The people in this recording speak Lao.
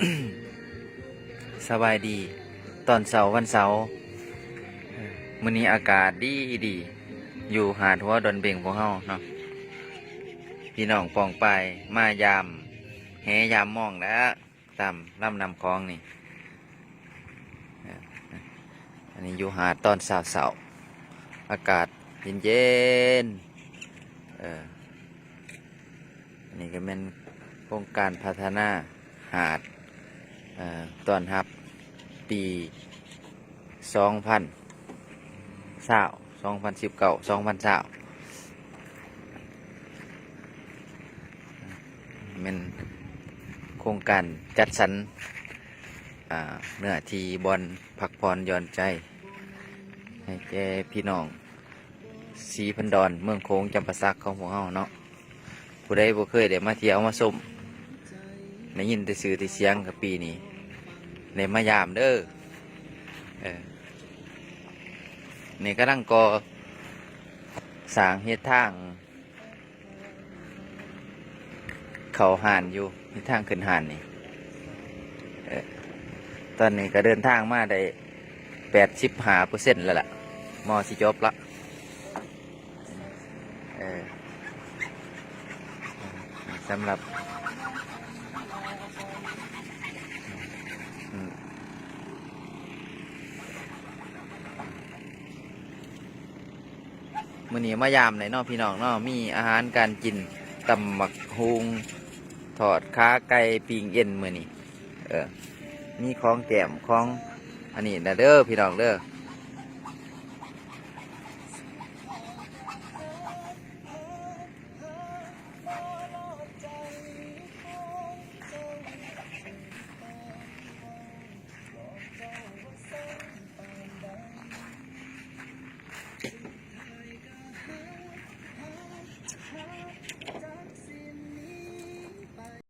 ສະບາຍດີຕອນເຊົ້າວັນເສົາ. ມື້ນີ້ອາກາດດີດີ ຢູ່ຫາດຫົວດອນເບັງພວກເຮົາເນາະ. ພີ່ນ້ອງປ້ອງປາຍມາຢາມແຫຢາມມອງແລ້ວ ຕາມລຳນ້ຳຂອງນີ້. ເອີ ອັນນີ້ຢູ່ຫາດຕອນເຊົ້າໆ ອາກາດເຢັນໆ. ເອີ ອັນນີ້ກໍແມ່ນໂຄງການພັດທະນາຫາດ ເອີ ຕ້ອນຮັບປີສອງພັນຊາວ ສອງພັນສິບເກົ້າ ສອງພັນຊາວ ແມ່ນໂຄງການຈັດສັນ ອ່າ ເນື້ອທີ່ບ່ອນພັກຜ່ອນຢ່ອນໃຈ ໃຫ້ແກ່ພີ່ນ້ອງສີພັນດອນ ເມືອງໂຂງຈຳປາສັກຂອງພວກເຮົາເນາະ. ຜູ້ໃດບໍ່ເຄີຍໄດ້ມາທ່ຽວມາຊົມ ໄດ້ຍິນແຕ່ຊື່ແຕ່ສຽງ ກໍປີນີ້ໄດ້ມາຢາມເດີ. ເອີ ນີ້ກຳລັງກໍ່ສ້າງເຮັດທາງ ເຂົ້າຮ້ານຢູ່ ເສັ້ນທາງຂຶ້ນຮ້ານນີ້. ເອີ ຕອນນີ້ກໍເດີນທາງມາໄດ້ແປດສິບຫ້າເປີເຊັນແລ້ວລະ ມໍຊິຈົບລະ. ເອີ ສຳລັບ ອືມ ມື້ນີ້ມາຢາມໄດ້ເນາະ ພີ່ນ້ອງເນາະ. ມີອາຫານການກິນ ຕຳບັກຫຸ່ງ ທອດຂາໄກ່ ປີ້ງເອັນມື້ນີ້. ເອີ ມີຂອງແກ້ມ ຂອງອັນນີ້ນະເດີ ພີ່ນ້ອງເດີ.